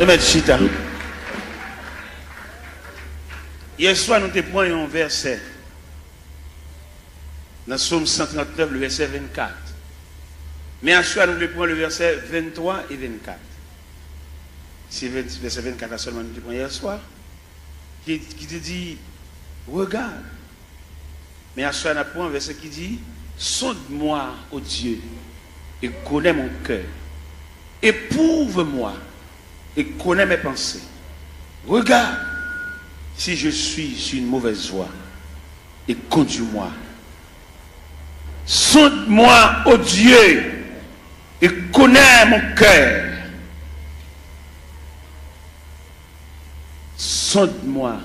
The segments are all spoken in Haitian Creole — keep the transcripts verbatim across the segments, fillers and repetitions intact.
Mèt chita. Yè swa, nou te pran yon vèsè nan Sòm san trannèf, le vèsè vennkat. Men aswè a, nou vle pran le vèsè venntwa e vennkat. Se ven-, vèsè vennkat la sèlman nou te pran yè swa, ki, ki te di, Regarde, Men aswè a n ap pran vèsè ki di, Sonde-moi, ô Dieu, et connais mon cœur. Éprouve-moi et connais mes pensées. Regarde si je suis sur une mauvaise voie et conduis-moi. Sonde-moi, ô Dieu, et connais mon cœur. Sonde-moi,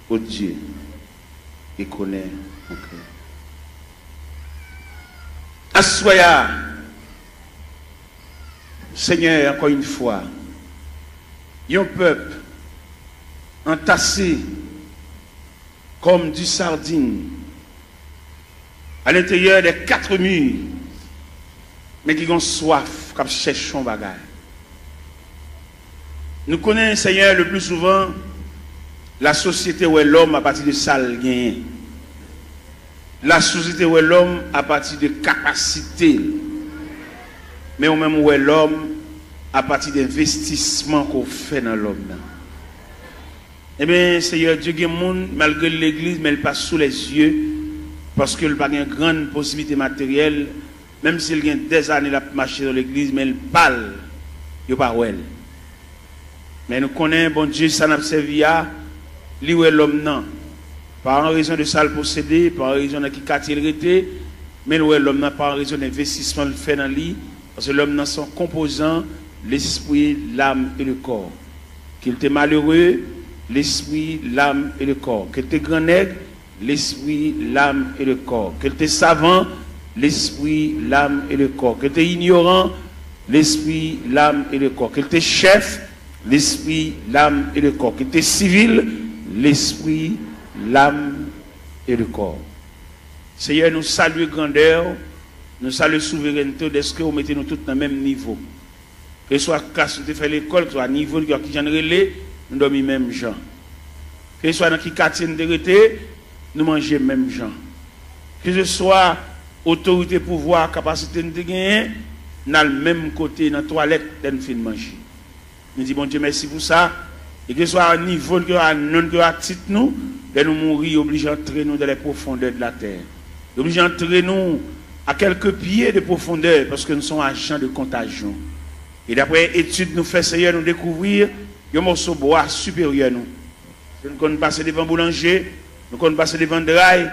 ô Dieu, et connais mon cœur. Aswè a, Senyè, ankò yon fwa, yon pèp antase comme des sardines à l'intérieur des quatre murs, men ki gon swaf, k ap chèche yon bagay. Nou konnen, Senyè, le plus souvent, lasosyete wè lòm apati de sa l genyen. Lasosyete wè lòm apati de kapasite l. Men ou menm, ou wè lòm apati de envestisman ke w fè nan lòm nan. Ebyen, Seyè Dye, gen moun, malgre l legliz, men l pa sou lèzye, paske l pa gen grann posiblite materyèl, menm si l gen dèzane l ap mache nan legliz, men l pa l, yo pa wè l. Men nou konnen Bondye, sa n ap sèvi a, li wè lòm nan, pa an rezon de sa l posede, pa an rezon nan ki katye l rete, men l wè lòm nan pa an rezon de envestisman l fè nan li, paske lòm nan se yon konpozan, lespri, lam e le kò. Ke l te malere, lespri, lam e le kò. Ke l te grannèg, lespri, lam e le kò. Ke l te savan, lespri, lam e le kò. Ke l te inyoran, lespri, lam e le kò. Ke l te chèf, lespri, lam e le kò. Ke l te sivil, lespri, lam e le kò. Seyè, nou salye grandè w, nou salye souverènte w, dèske w mete nou tout nan menm nivo. Keswa klas nou te fè lekòl, keswa nivo n, kijan n rele, nou dòmi menm jan. Keswa nan ki katye n te rete, nou manje menm jan. Keswa otorite, pouvwa, kapasite n te genyen, n al menm kote nan twalèt lè n fin manje. Nou di Bondye mèsi pou sa. E keswa nivo n, keswa non n, keswa tit nou, lè nou mouri, yo oblije antre nou dans les profondeurs de la terre. Yo oblije antre nou à quelques pieds de profondeur, paske nou se yon ajan de kontajyon. E daprè etid nou fè, Seyè, nou dekouvri yon mòso bwa siperyè nou. Nou konn pase devan boulanje, nou konn pase devan dray,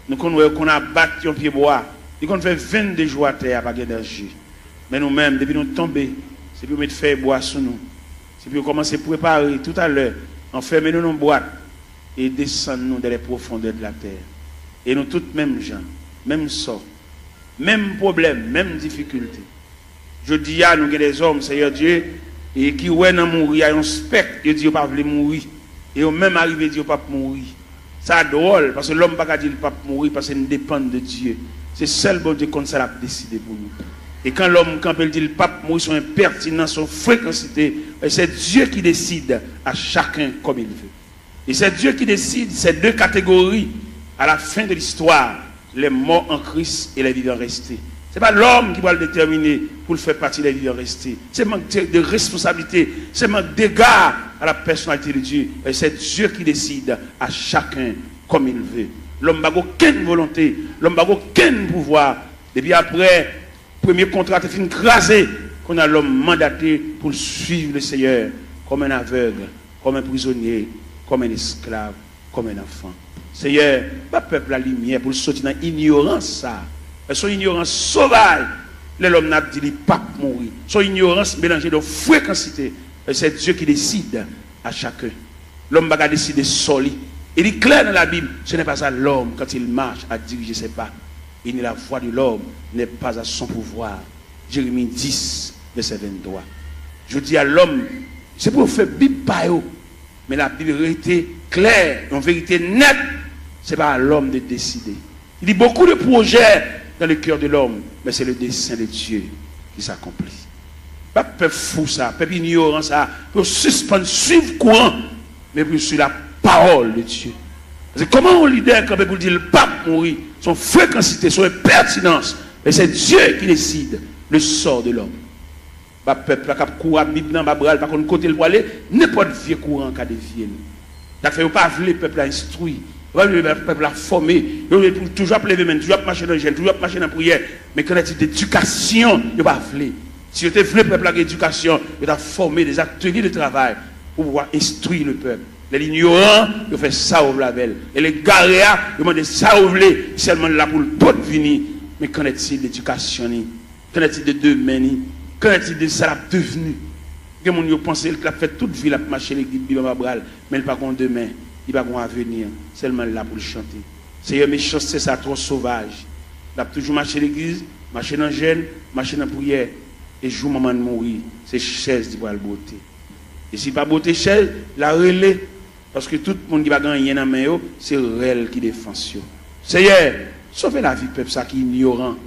nou konn wè yo konn abat yon pye bwa. Li konn fè vennde jou atè a, pa gen danje. Men nou menm, depi nou tonbe, se pou yo met fèy bwa sou nou. Se pou yo kòmanse prepare toutalè, anfèmen nou nan yon bwat e desann nou dans les profondeurs de la terre. E nou tout menm jan, menm sò, menm pwoblèm, menm difikilte. Jodi a, nou gen dèzòm, Seyè Dye, e ki wè nan mouri a yon spèk, yo di yo pa vle mouri. E yo menm arive di yo p ap mouri. Sa dwòl, paske lòm pa ka di l p ap mouri, paske n depann de Dye. Se sèl Bondye k konn sa l ap deside pou nou. E kan lòm kanpe, l di l p ap mouri, se yon enpètinans, se yon frekansite. E c'est Dieu qui décide à chacun comme il veut. Et c'est Dieu qui décide ces deux catégories à la fin de l'histoire, les morts en Christ et les vivants restés. Se pa lòm ki pral detèmine pou l fè pati des vivants restés. Se mank de, de responsablite, se mank dega à la personnalité de Dieu. Et c'est Dieu qui décide à chacun comme il veut. Lòm pa gen okenn volonte, lòm pa gen okenn pouvwa. Depi aprè premye kontra te fin kraze, kounye a lòm mandate pou l suiv le Seyè kòm un aveugle, comme un prisonnier, comme un esclave, comme un enfant. Seyè, ba pèp la limyè pou l soti nan inyorans sa a. Se yon inyorans sovaj lè lòm nan ap di li p ap mouri. Se yon inyorans melanje de frekansite. C'est Dieu qui décide à chacun. Lòm pa ka deside sò li. E li klè nan Labib, ce n'est pas à l'homme quand il marche à diriger ses pas. Et ni la voie de l'homme n'est pas à son pouvoir. Jeremi dis, vèsè venntwa. Jodi a, lòm, se pou yo fè Bib pa yo. Men Labib rete klè, yon verite nèt, se pa a lòm de deside. Il dit, beaucoup de projets dans le cœur de l'homme, mais c'est le dessein de Dieu qui s'accomplit. Ba pèp fou sa, pèp inyoran sa, pou yo sispann swiv kouran, men pou yo swiv la parole de Dieu. Paske kòman yon lidè kanpe pou l di l p ap mouri, se yon frekansite, se yon enpètinans. Men se Dieu qui décide le sort de l'homme. Ba pèp la k ap kouri ap Bib nan, ba bra l, pa konn kote l pwale, nenpòt vye kouran ka devye l. Sa k fè yo pa vle pèp la enstwi, yo pa vle pèp la fòme, yo vle pou toujou ap leve men, toujou ap mache nan jèn, toujou ap mache nan priyè. Men qu'en est-il d'éducation? Yo pa vle. Si yo te vle pèp la gen edikasyon, yo t ap fòme des ateliers de travail pou pouvwa enstwi le pèp. Lè l inyoran, yo fè sa yo vle avè l. Lè l egare a, yo mande sa yo vle, sèlman l la pou l pot vini. Men qu'en est-il d'éducation ni? Qu'en est-il de demen ni? Qu'en est-il de sa l ap devni? Gen moun yo panse l k ap fè tout vi l ap mache legliz, Bib anba bra l, men l pa gon demen, li pa gon avenir, sèlman l la pou l chante. Seyè, mechanste sa twò sovaj. L ap toujou mache legliz, mache nan jèn, mache nan priyè, e jou manman l mouri, se chèz li pral bwote. E si l pa bwote chèz, l a rele, paske tout moun ki pa gen anyen nan men yo, se rèl ki defans yo. Seyè, sove lavi pèp sa ki inyoran,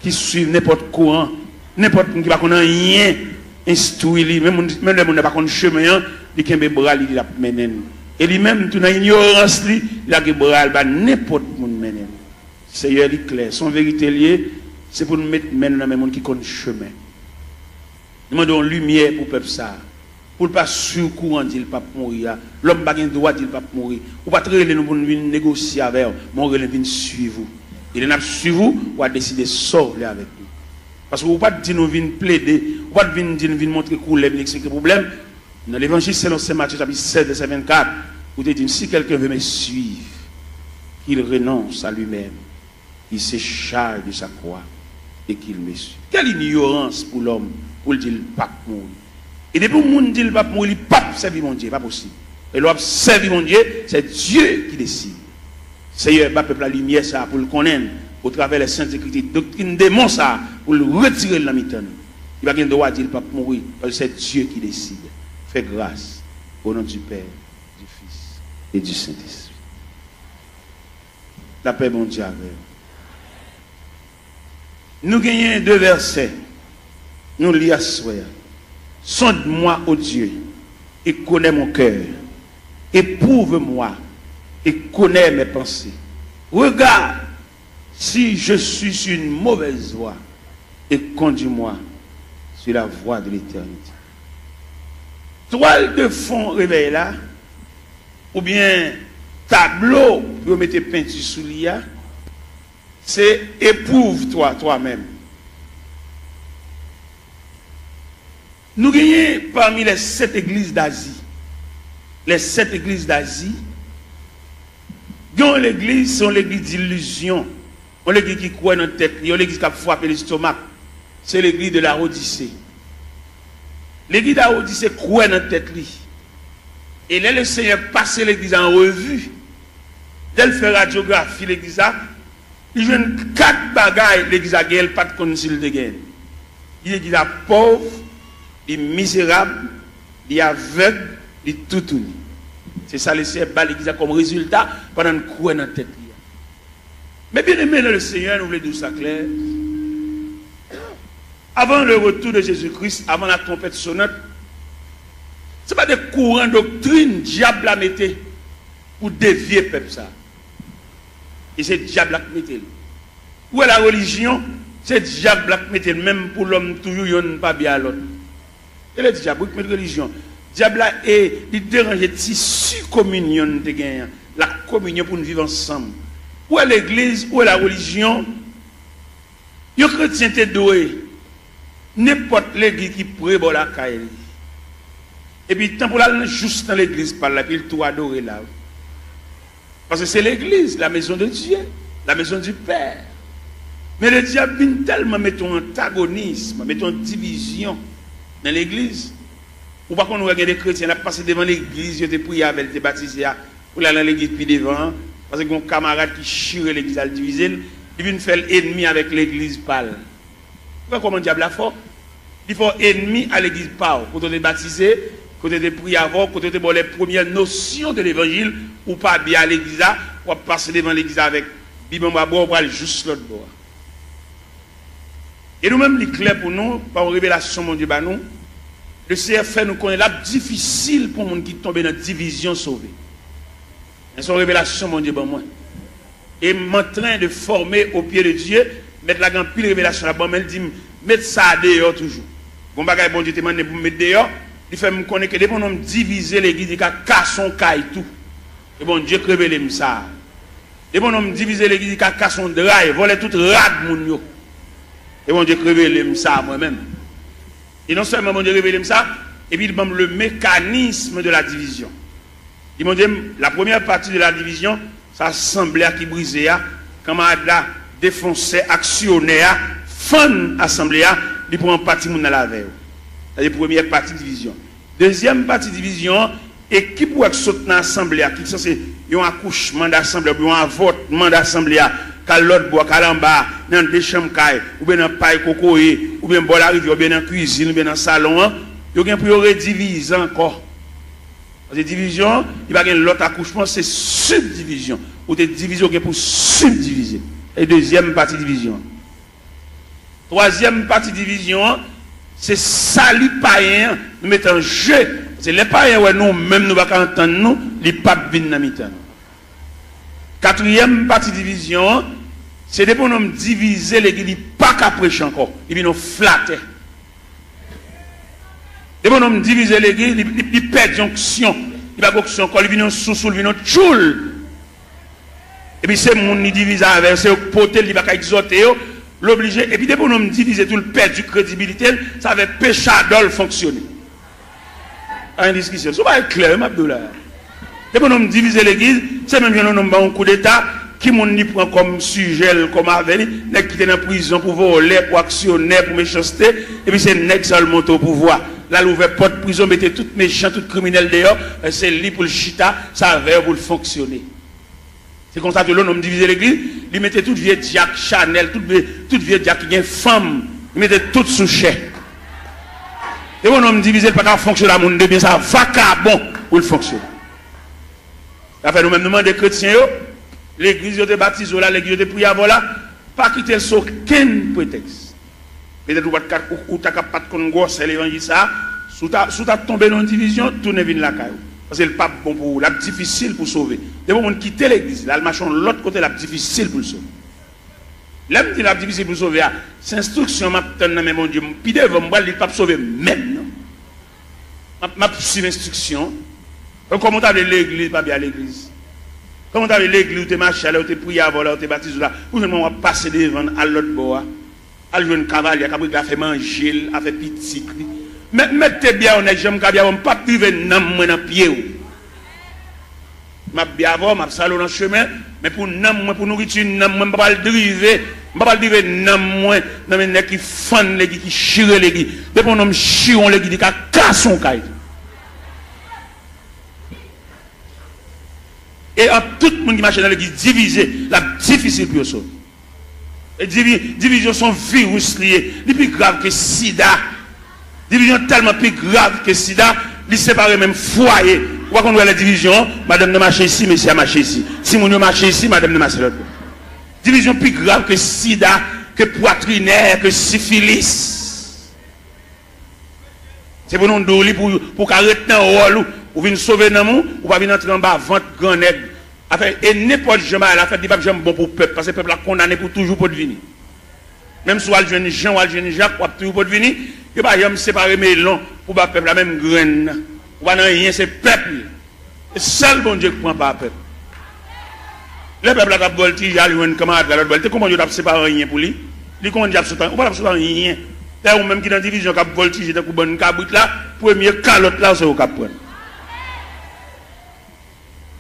ki swiv nenpòt kouran, nenpòt moun ki pa konn anyen enstwi li, menm moun, menm lè moun nan pa konn chemen an, li kenbe bra li, li ap mennen n. E li menm tou nan inyorans li, li lage bra l ba nenpòt moun mennen l. Seyè, li klè, se yon verite l ye, se pou n met men n nan men moun ki konn chemen. Nou mande yon limyè pou pèp sa a. Pou l pa swiv kouran di l p ap mouri a. Lòm pa gen dwa di l p ap mouri. Ou pa t rele nou pou n vin negosye avè w, men w rele n vin swiv ou. E lè n ap swiv ou, w a deside sa w vle avèk nou. Paske ou pa t di nou vin plede, ou pa t vin di n vin montre koulè, vin eksplike pwoblèm. Nan Levanjil selon Sen Matye chapit sèz vèsè vennkat, ou te di n, si quelqu'un veut me suivre, qu'il renonce à lui-même, qu'il se charge de sa croix et qu'il me suive. Quelle ignorance pou lòm pou l di l p ap mouri. E depi yon moun di l p ap mouri, li p ap sèvi Bondye, pa posib. E lè w ap sèvi Bondye, c'est Dieu qui décide. Seyè, ba pèp la limyè sa a pou l konnen l, otravè lè sent ekriti, doktrin demon sa a, pou l retire l nan mitan nou. Li pa gen dwa di l p ap mouri, paske c'est Dieu qui décide. Fais grâce au nom du Père, du Fils et du Saint-Esprit. Lapè Bondye avè w. Nou genyen de vèsè nou li aswè a. Sonde-moi, ô Dieu, et connais mon cœur. Éprouve-moi et connais mes pensées. Regarde si je suis sur une mauvaise voie et conduis-moi sur la voie de l'éternité. Twal de fon revèy la, oubyen tablo pou yo mete penti sou li a, se Éprouve-toi toi-même. Nou genyen pami les sept églises d'Asie. Les sept églises d'Asie, gen yon legliz, se yon legliz dilizyon. Yon legliz ki kwè nan tèt li, yon legliz k ap frape lestomak. Se legliz de Laodise. Legliz Laodise kwè nan tèt li. E lè Lesenyè pase legliz la an revi, lè l fè radyografi legliz la, li jwenn kat bagay legliz la genyen, l pa t konn si l te genyen. Li legliz la pòv, li mizerab, li avèg, li toutouni. Se sa Lesenyè ba legliz la kòm rezilta pandan n kwè nan tèt li a. Mes bien-aimés dans le Seigneur, nou vle di w sa klè. Avant le retour de Jésus-Christ, avant la trompette sonnante, se pa de kouran doktrin dyab la mete pou devye pèp sa. E se dyab la k mete l. Ou wè la relijyon, se dyab la k mete l, menm pou lòm toujou yonn pa byen a lòt. E le dyab, wi, k met relijyon. Dyab la, e, li deranje tisi kominyon n te genyen an, la kominyon pou n viv ansanm. Ou wè legliz, ou wè la relijyon, yon kretyen te dwe nenpòt legliz ki pre bò lakay li. Epi tan pou l al nan, jous nan legliz pa l la, epi l tou adore la. Paske se legliz, la maison de Dieu, la maison du Père. Men le dyab vin tèlman mete yon antagonism, mete yon divizyon nan legliz. Ou pa konn wè gen de kretyen, l ap pase devan legliz yo te priye avè l, te batize a, pou l al nan legliz pi devan an, paske gen yon kamarad ki chire legliz la, l divize l, li vin fè l enmi avèk legliz pa l. Ou wè kòman dyab la fò? Li fè w enmi a legliz pa w, kote w te batize, kote w te priye avè w, kote yo te ba w les premières notions de l'évangile, ou pa byen a legliz la, w ap pase devan legliz la avèk Bib anba bra w, ou pral jous lòt bò a. E nou menm, li klè pou nou, pa yon revelasyon Bondye ba nou, Leseyè fè nou konnen l ap difisil pou moun ki tonbe nan divizyon sove. Men se yon revelasyon Bondye ban mwen. Et m'entrain de former au pied de Dieu, Mèt la gen anpil revelasyon l ap ban, men l di m, met sa a deyò toujou. Gon bagay Bondye te mande m pou m met deyò, li fè m konnen ke depi yon nonm divize legliz, li ka kase yon kay tou. E Bondye k revele m sa. Depi yon nonm divize legliz, li ka kase yon dray, vòlè tout rad moun yo. E Bondye k revele m sa mwen menm. E non sèlman Bondye revele m sa, epi li ban m le mécanisme de la division. Li montre m, la première partie de la division, se asanble a ki brize a, kanmarad la, defansè, aksyonè a, fann asanble a, li pran pati moun nan l avè yo. Sa se premyè pati divizyon. Dezyèm pati divizyon an, ekip ou wè k sot nan asanble a, ki sanse yon akouchman dasanble a, oubyen yon avòtman dasanble a, k al lòt bò a, k al anba a, nan de chanm kay, oubyen nan pay kokoye, oubyen bò larivyè, oubyen nan kwizin, oubyen nan salon an, yo gen pou yo redivize ankò. Paske divizyon an, li pa gen lòt akouchman, se sibdivizyon. Ou te divize, ou gen pou sibdivize. E dezyèm pati divizyon an. Twazyèm pati divizyon an, se sali payen an, nou mete an je. Paske lè payen wè nou menm nou pa ka antann nou, li p ap vin nan mitan nou. Katriyèm pati divizyon an, se depi yon nonm divize legliz, li pa ka preche ankò, li vin yon flatè. Depi yon nonm divize legliz, li, li, li pèdi onksyon. Li pa gen onksyon ankò, li vin yon sousou, li vin yon tchoul. Epi se moun li divize avè yo, se yo k pote l, li pa ka egzòte yo, l oblije. Epi depi yon nonm divize tou, l pèdi kredibilite l, sa fè pechadò l fonksyone. Pa gen diskisyon. Se yon bagay klè, wi, m ap di w la. Depi yon nonm divize legliz, se menm jan yon nonm ba yon koudeta, ki moun li pran kòm sijè l, kòm avè li, nèg ki te nan prizon pou vòlè, pou aksyonè, pou mechanste, epi se nèg sa yo l monte o pouvwa. L al ouvè pòt prizon, mete tout mechan, tout kriminèl deyò, se li pou l chita, se avè yo pou l fonksyone. Se konsa tou lè yon nonm divize legliz, li mete tout vye dyak Chanèl, tout vye, tout vye dyak ki gen fanm, li mete tout sou chè. Depi yon nonm divize, l pa ka fonksyone a moun de byen, se a vakabon pou l fonksyone. Sa fè nou menm nou mande kretyen yo, legliz yo te batize w la, legliz yo te priye avè w la, pa kite l sou okenn pretèks. Petèt ou pa t ka, ou, ou ta ka pa t konn gwosè levanjil sa a, si w ta, si w ta tonbe nan yon divizyon, tounen vin lakay ou. Paske l p ap bon pou ou, l ap difisil pou w sove. Depi yon moun kite legliz, l al mache yon lòt kote, l ap difisil pou l sove. Lè m di l ap difisil pou l sove a, se enstriksyon m ap tann nan men Bondye. Pi devan, m pral di l p ap sove menm non. M ap, m ap swiv enstriksyon. Donk, kòman w ta vle legliz pa byen a legliz? Kòman w ta vle legliz ou te mache a, lè ou te priye avè w la, ou te batize w la, pou jwenn mwen w ap pase devan l, al lòt bò a, al jwenn kavalye a k ap regle afè manje l, afè pitit li? Mèt, mèt te byen yon nèg, jan m ka byen avè w, m p ap drive nanm mwen nan pye w. M ap byen avè w, m ap sale w nan chemen, men pou nanm mwen, pou nouriti nanm mwen, m pa pral drive, m pa pral drive nanm mwen nan men nèg ki fann legliz, ki chire legliz. Depi yon nonm chire yon legliz, li ka kase yon kay. E ant tout moun ki mache nan legliz divize, l ap difisil pou yo sove. E divi-, divizyon se yon viris li ye. Li pi grav ke sida. Divizyon tèlman pi grav ke sida, li separe menm fwaye. Ou pa konn wè lè divizyon, madanm nan mache isi, mesye a mache isi. Timoun yo mache isi, madanm nan mache lòt bò. Divizyon pi grav ke sida, ke pwatrinè, ke sifilis. Se pou nou di w li pou, pou w ka ret nan wòl ou. Ou vin sove nanm ou, ou pa vin antre anba vant gran nèg. Afè, e nenpòt jan bagay la fèt, li p ap janm bon pou pèp, paske pèp la kondane pou toujou pou l vini. Menm si w al jwenn Jan, w al jwenn Jak, w ap toujou pou l vini. Yo pa janm separe melon pou ba pèp la, menm grenn nan. Ou pa nan anyen, se pèp li. Se sèl Bondye k pran pa pèp. Lè pèp la t ap vòltije al jwenn kanmarad la lòt bò, li te konprann yo t ap separe anyen pou li. Li konprann y ap sot anyen. Ou pa t ap sot anyen. Dayè, ou menm ki nan divizyon k ap vòltije tankou bann kabrit la, premye kalòt la, se ou k ap pran.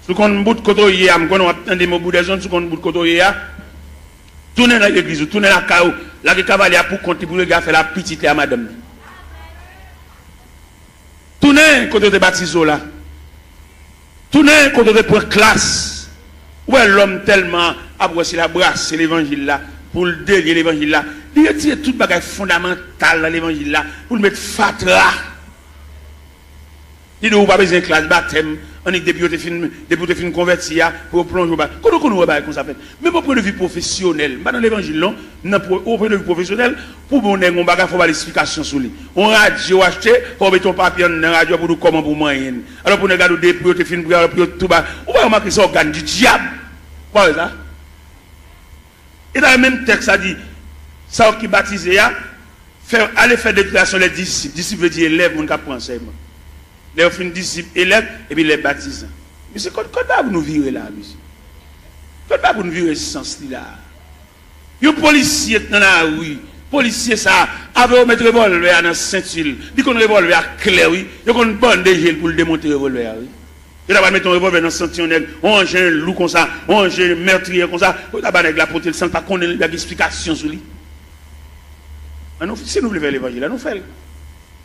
Si w konn bout kote w ye a, m konnen w ap tande m oboudèzonn, si w konn bout kote w ye a, tounen nan legliz ou, tounen lakay ou, lage kavalye a pou kont li, pou l regle afè l a pitit li, a madanm li. Tounen kote yo te batize w la. Tounen kote yo te pran klas. Ou wè lòm tèlman ap wè se la brase levanjil la, pou l delye levanjil la. Li retire tout bagay fondamantal nan levanjil la, pou l met fatra. Li di w ou pa bezwen klas batèm, Annik depi yo te fin, depi yo te fin konvèti a, pou yo plonje w ba. Kote w konn wè bagay konsa fèt? Menm o pwen de vi pwofesyonèl, m pa nan levanjil non, nan pwo- o pwen de vi pwofesyonèl, pou bon nèg yon bagay, fò w ba l esplikasyon sou li. Yon radyo w achte, fò w mete yon papye anndan radyo a pou di w kòman pou w manyen l. Alò pou nèg la di w depi yo te fin priye, alò pou yo tou ba. Ou pa remake se ògàn di dyab? Ou pa wè sa? E dayè menm tèks la di, sa yo ki batize a, fè, ale fè deklarasyon lè disip. Disip vle di elèv, moun k ap pran ansèyman. Lè yo fin disip, elèv, epi lè batizan. Mesye, kot, kot bagay pou nou vire la, mesye? Kot bagay pou nou vire sans li la? Yon polisye k nan lari, polisye sa, avè yo met revòlvè a nan senti l. Li konn revòlvè a klè, wi. Yo konn bande je l pou l demonte revòlvè a, wi. Yo ta pral mete yon revòlvè nan senti yon nèg, yon anjen lou konsa, yon anjen mètriye konsa. Yo ta ba nèg la pote l san l pa konnen l, li pa gen esplikasyon sou li. Ann nou, si nou vle fè levanjil la, nou fè l.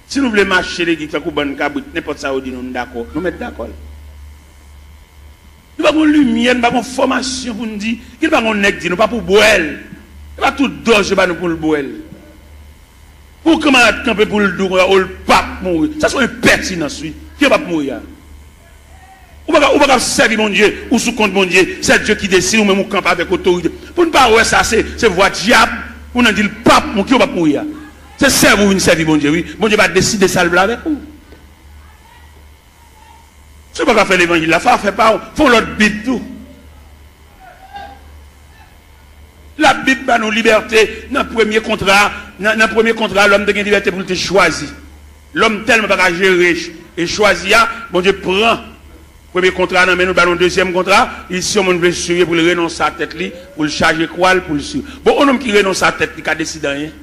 Si nou vle mache legliz tankou bann kabrit, nenpòt sa yo di nou, nou dakò, nou mèt dakò l. Nou pa gon limyè, nou pa gon fòmasyon pou n di, ki pa gon nèg di nou, pa pou bwè l. E pa tout dòz yo ba nou pou l bwè l. Pou kanmarad kanpe pou l di w konsa, o l p ap mouri. Sa se yon enpètinans, wi. Ki p ap mouri a? Ou pa ka, ou pa ka sèvi Bondye, ou sou kont Bondye. C'est Dieu qui décide, ou menm ou kanpe avèk otorite. Pou n pa wè sa, se, se vwa dyab, pou n di l p ap mouri. Ki w p ap mouri a? Se sèvi w vin sèvi Bondye, wi. Bondye pa deside sa l vle avèk ou. Si w pa ka fè levanjil la, fò w fè pa w, fè yon lòt Bib tou. Labib ba nou libète nan premye kontra a. Nan, nan premye kontra a, lòm te gen libète pou l te chwazi. Lòm tèlman pa ka jere ch- e chwazi a, Bondye pran premye kontra a nan men nou, ba nou dezyèm kontra. Li, si yon moun vle swiv li, pou l renonse a tèt li, pou l chaje kwa l, pou l swiv. Bon, yon nonm ki renonse a tèt li ka deside anyen?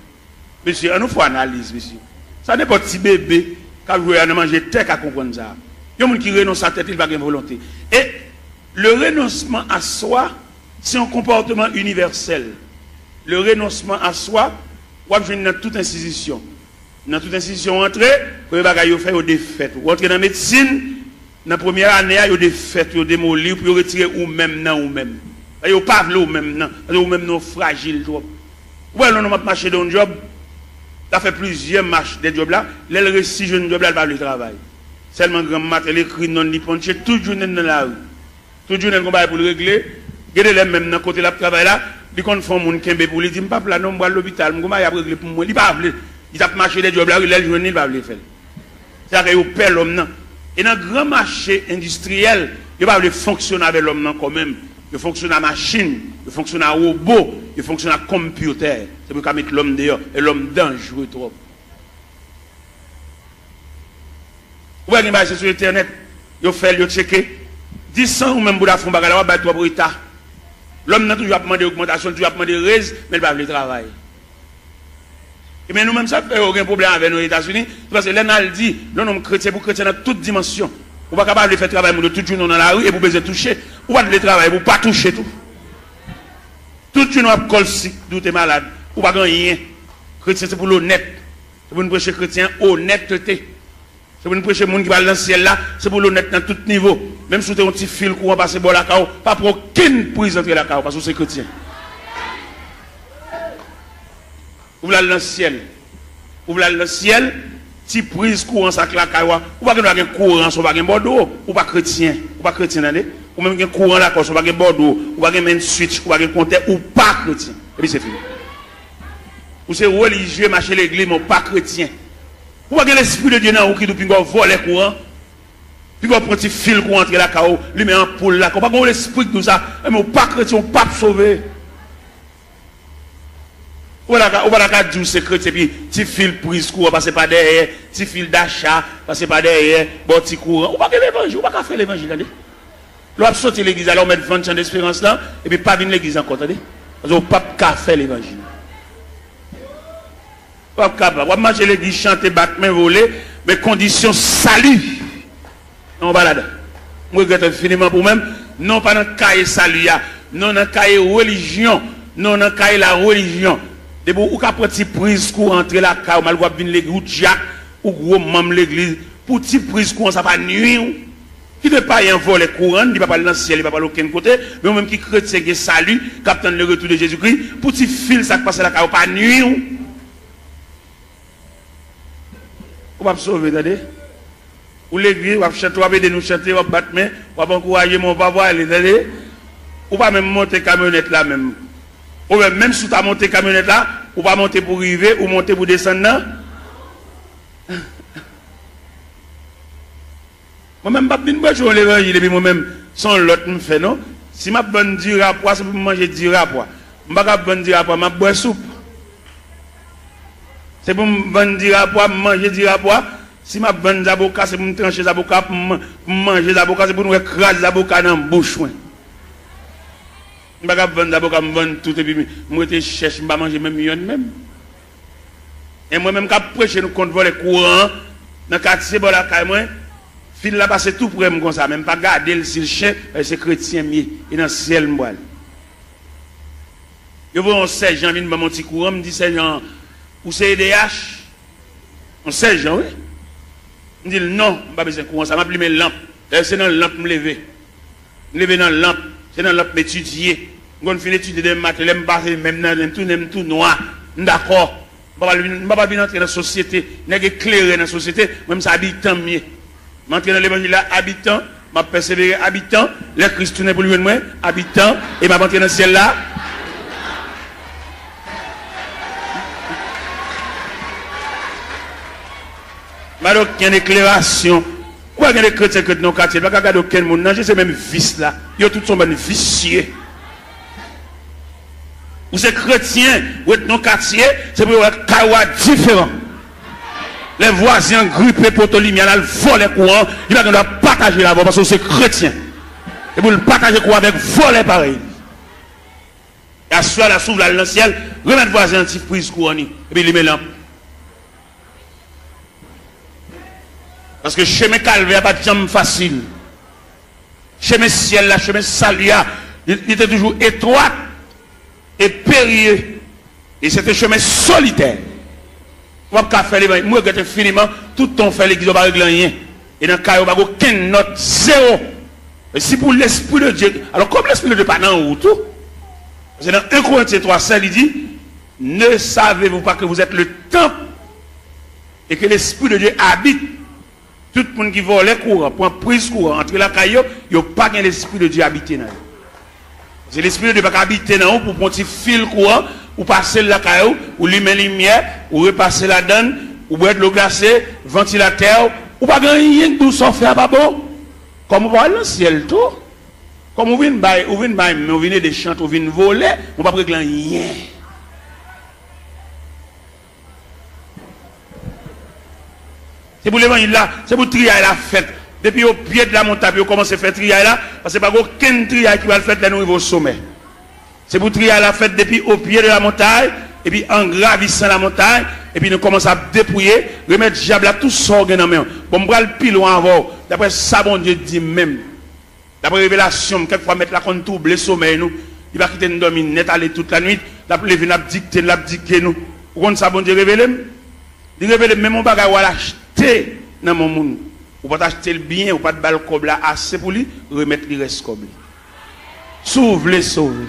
Mesye, ann nou fè analiz, mesye. Sa nenpòt ti bebe k ap jwe a nan manje tè ka konprann sa. Yon moun ki renonse a tèt li, li pa gen volonte. E le renoncement à soi, se yon konpòtman inivèsèl. Le renoncement à soi, w ap jwenn nan tout enstitisyon. Nan tout enstitisyon w antre, premye bagay yo fè, yo defèt ou. Ou antre nan medsin, nan premyè ane a, yo defèt ou, yo demoli w pou yo retire ou menm nan ou menm. Yo pa vle ou menm nan, paske ou menm nan w frajil twòp. Ou wè lè yon nonm ap mache de yon djòb, l ap fè plizyè mach de djòb la, lè l resi jwenn djòb la, l pa vle travay. Sèlman granm maten, l ekri non l, li ponche tout jounen l nan lari. Tout jounen l gon bagay pou l regle. Gen de lè menm nan kote l ap travay la, li konn fè yon moun kenbe pou li, di, "M p ap la non, m pral lopital, m gon bagay y ap regle pou mwen." Li pa vle. Li t ap mache de djòb la, wi, lè l jwenn li, li pa vle fè l. Se sa ke yo pè lòm nan. E nan gran mache endistriyèl, yo pa vle fonksyone avè lòm nan kò menm. Yo fonksyone a machin, yo fonksyone a wobo, yo fonksyone a konpyitè. Se pou yo ka met lòm deyò, e lòm danjre twòp. Ou wè gen bagay se sou entènèt, yo fè l, yo tcheke. Di san ou menm bouda fè yon bagay la, w ap bay twòp reta. Lòm nan toujou ap mande ogmantasyon, toujou ap mande rèz, men l pa vle travay. Ebyen nou menm sa k fè yo gen pwoblèm avè nou Etazini, se paske lè n al di, lè yon nonm kretyen pou kretyen nan tout dimansyon. Ou pa ka pa vle fè travay moun yo tout jounen w nan lari epi w bezwen touche. Ou pa t vle travay epi w pa touche tou. Tout jounen w ap kòl sik, doute malad, ou pa gen anyen. Kretyen se pou l onèt. Se pou n preche kretyen onètete. Se pou n preche moun ki pral nan syèl la, se pou l onèt nan tout nivo. Menm si w te yon ti fil kouran pase bò lakay w, pa pran okenn priz antre lakay w, paske w se kretyen. Ou vle al nan syèl. Ou vle al nan syèl, ti priz kouran sa k lakay w a. Ou pa gen dwa gen kouran san w pa gen bòdwo. Ou pa kretyen. Ou pa kretyen, tande. Ou menm gen kouran lakay w san w pa gen bòdwo. Ou pa gen main switch, ou pa gen kontè, ou pa kretyen. Epi se fini. Ou se relijye, mache legliz, men w pa kretyen. Ou pa gen Lespri de Dye nan ou ki di w pinga w vòlè kouran. Pinga w pran ti fil kouran antre lakay w, limen anpoul lakay w. Ou pa gen yon lespri ki di w sa. Enben, ou pa kretyen, ou p ap sove. Ou pa ta ka, ou pa ta ka di w se kretyen, epi ti fil priz kouran pase pa dèyè, ti fil dacha pase pa dèyè, ba w ti kouran. Ou pa gen levanjil, ou pa ka fè levanjil, tande. Lè w ap soti legliz la, lè w mèt vann chan desperans lan, epi pa vin legliz ankò, tande. Paske w p ap ka fè levanjil. W ap kapab. W ap mache legliz, chante, bat men, vole, men kondisyon sali nan w pa ladan. M regrèt enfiniman pou mwen. Non, pa nan kaye sali a. Non, nan kaye relijyon. Non, nan kaye larelijyon. Depi ou ka pran ti priz kouran antre lakay ou, malgre w ap vin legliz, ou dyak, ou gwo manm legliz, pou ti priz kouran sa pa nwi w. Kite payen an vòlè kouran, li pa pral nan syèl, li pa pral okenn kote, men ou menm ki kretyen gen sali, k ap tann le retour de Jezikri, pou ti fil sa k pase lakay ou pa nwi w. Ou p ap sove, tande. Ou legliz, w ap chante, w ap ede nou chante, w ap bat men, w ap ankouraje, men w pa pwale, tande. Ou pa menm monte kamyonèt la menm. Oubyen menm si w ta monte kamyonèt la, ou pa monte pou rive, ou monte pou desann nan. Mwen menm m p ap vin preche yon levanjil epi mwen menm se yon lòt m fè non. Si m ap vann diri a pwa, se pou m manje diri a pwa. M pa ka ap vann diri a pwa, m ap bwè soup. Se pou m vann diri a pwa, m manje diri a pwa. Si m ap vann zaboka, se pou m tranche zaboka, pou m, pou m manje zaboka, se pou nou wè kraz zaboka nan bouch mwen. M pa ka ap vann zaboka, m vann tout epi m, m rete chèch, m pa manje menm yonn menm. E mwen menm k ap preche nou kont vòlè kouran an, nan katye bò lakay mwen, fil la pase tou prè m konsa, men m pa gade l si l chen, paske se kretyen m ye, e nan syèl m pral. Yo voye yon sèjan vin ban m yon ti kouran, m di sèjan an, ou se E D H? Yon sèjan, wi. M di l, non, m pa bezwen kouran sa, m ap limen lanp. Dayè, se nan lanp m leve. M leve nan lanp, se nan lanp m etidye. M konn fin etidye demen maten, lè m pase men m nan nen m tou, nen m tou nwa. M dakò. M pa pral vin, m pa pral vin antre nan sosyete. Nèg eklere nan sosyete, mwen m se abitan m ye. M antre nan levanjil la abitan, m ap pèsevere abitan, lè Kris tounen pou l jwenn mwen, abitan, e m ap antre nan syèl la. M pa gen okenn eklerasyon. Ou wè gen de kretyen k ret nan yon katye, pa ka gade okenn moun nan je, se menm vis la. Yo tout se yon bann visye. Ou se kretyen, ou ret nan yon katye, se pou yo wè kay ou a diferan. Lè vwazen an gripe poto limyè l al vòlè kouran, li pa gen dwa pataje l avè w paske ou se kretyen. E pou l pataje kouran avèk vòlè parèy li. E aswè a la, si w vle al nan syèl, remèt vwazen an ti priz kouran li, epi limen lanp. Paske chemen kalvè a pa t janm fasil. Chemen syèl la, chemen sali a, li, li te toujou etwat e perye. E se te chemen solitè. Ou p ap ka fè levanjil. M regrèt enfiniman, tout tan w fè legliz, ou pa regle anyen. E nan kay ou, pa gen okenn nòt, zewo. E si pou Lespri de Dye, alò, kòm Lespri de Dye pa nan ou tou, paske nan en Korentyen twa sèz, li di, ne savez-vous pas que vous êtes le temple et que l'Esprit de Dieu habite? Tout moun ki vòlè kouran, pran priz kouran, antre lakay yo, yo pa gen Lespri de Dye abite nan yo. Se Lespri de Dye pa ka abite nan ou pou pran ti fil kouran, ou pase l lakay ou, ou limen limyè, ou repase ladann, ou bwè dlo glase, vantilatè, ou pa gen anyen k di w sa w fè a pa bon. Kòm ou pa al nan syèl tou, kòm ou vin bay, ou vin bay men, ou vin ede chante, ou vin vole, ou p ap regle anyen. Se pou levanjil la, se pou triyay la fèt. Depi o pye de la montay pou yo kòmanse fè triyay la, paske pa gen okenn triyay ki pral fèt lè nou rive o somè. Se pou triyay la fèt depi o pye de la montay, epi an gravisan la montay, epi nou kòmanse ap depouye, remèt dyab la tout sa w gen nan men w. Bon, m pral pi lwen avè w, daprè sa Bondye di m menm. Daprè revelasyon m, kèk fwa mèt la konn twouble somèy nou. Li pa kite n dòmi nèt ale tout lannuit. L ap leve n, l ap dikte n, l ap dike nou. Ou konn sa Bondye revele m? Li revele m menm yon bagay w al achte nan men yon moun. Ou pa t achte l byen, ou pa t ba l kòb la ase pou li, remèt li rès kòb li. Si w vle sove.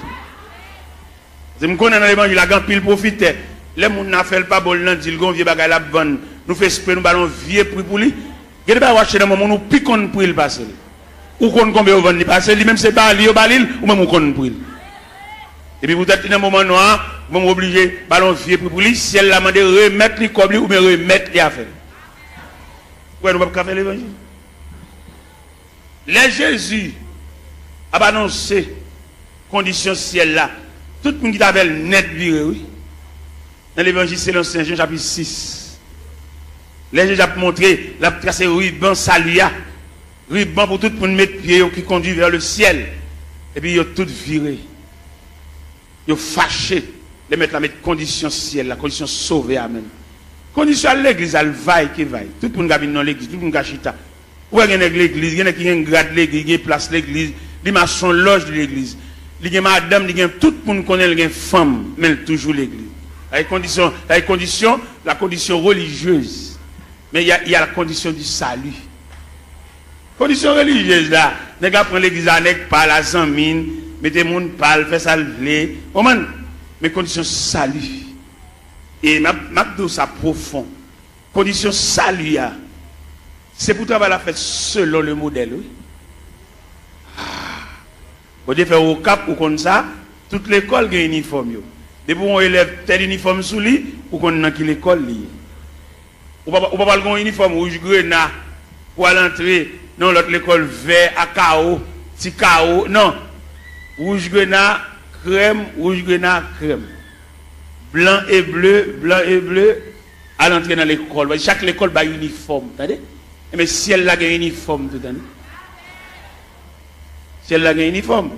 Paske m konnen nan levanjil la gen anpil pwofitè. Lè moun nan fè l pa bon, l nan di l gen yon vye bagay l ap vann. Nou fè espre nou ba l yon vye pri pou li. Gen de bagay w achte nan men moun ou pi konn pri l pase l. Ou konn konbyen yo vann li pase l, li menm se ba li yo ba li l, ou menm ou konn pri l. Epi poutèt li nan moman nwa a, ou menm ou oblije ba l yon vye pri pou li, syèl la mande remèt li kòb li oubyen remèt li afè l. Ou wè nou p ap ka fè levanjil. Lè Jezi ap anonse kondisyon syèl la, tout moun ki t avè l nèt vire, wi. Nan Levanjil selon Sen Jan, chapit sis, lè Jezi ap montre, l ap trase riban sali a, riban pou tout moun met pye yo ki kondui vè le syèl, epi yo tout vire. Yo fache lè Mèt la met kondisyon syèl la, kondisyon sove a menm. Kondisyon al legliz, al vay ke vay. Tout moun ka vin nan legliz, tout moun ka chita. Ou wè gen nèg legliz, gen nèg ki gen grad legliz, gen plas legliz, li mason lòj li legliz. Li gen madanm, li gen tout moun konnen l gen fanm, men l toujou legliz. Sa e kondisyon, sa e kondisyon, la condition religieuse. Men y a, y a la condition du salut. Kondisyon relijyez la, nèg la pran legliz la, nèg pa l a zanmi n, mete moun pa l, fè sa l vle. Konprann? Men kondisyon sali. E m ap, m ap di w sa pwofon. Kondisyon sali a, Se pou travay la fèt selon le modèl, wi. Ah. Bondye fè w Okap, ou konn sa, tout lekòl gen inifòm yo. Depi w wè yon elèv tèl inifòm sou li, ou konn nan ki lekòl li ye. Ou pa, ou pa pral gen yon inifòm wouj grena pou al antre nan yon lòt lekòl vè a kawo, ti kawo, non. Wouj grena, krèm, wouj grena, krèm. Blan e ble, blan e ble, al antre nan lekòl. Chak lekòl bay inifòm, tande? Enben, syèl la gen inifòm tou, tande? Syèl la gen inifòm.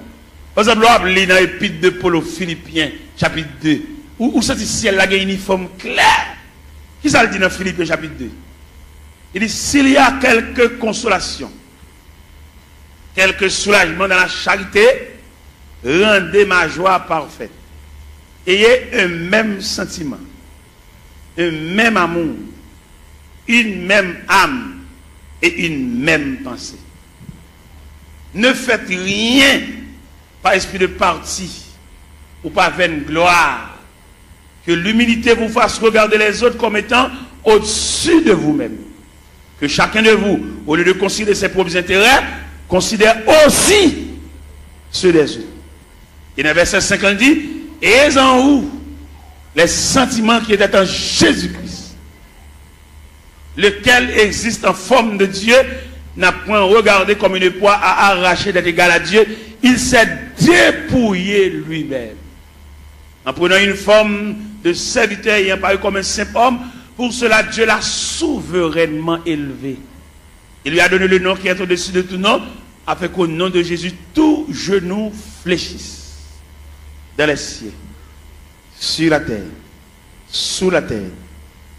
Pa egzanp, lè w ap li nan Epître de Paul aux Philippiens, chapit de, ou, ou santi syèl la gen inifòm klè. Kisa l di nan Filipyen chapit de? Li di, s'il y a quelque consolation, quelque soulagement dans la charité, rendez ma joie parfaite. Ayez un même sentiment, un même amour, une même âme et une même pensée. Ne faites rien par esprit de parti ou par vaine gloire. Que l'humilité vous fasse regarder les autres comme étant au-dessus de vous-même. Que chacun de vous, au lieu de considérer ses propres intérêts, considère aussi ceux des autres. Et dans verset cinq, il dit, ayez en vous les sentiments qui étaient en Jésus-Christ, lequel existe en forme de Dieu, n'a point regardé comme une proie à arracher d'être égal à Dieu, il s'est dépouillé lui-même en prenant une forme de serviteur, ayant paru comme un simple homme. Pour cela, Dieu l'a souverainement élevé. Il lui a donné le nom qui est au-dessus de tout nom, afin qu'au nom de Jésus, tout genou fléchisse dans les cieux, sur la terre, sous la terre,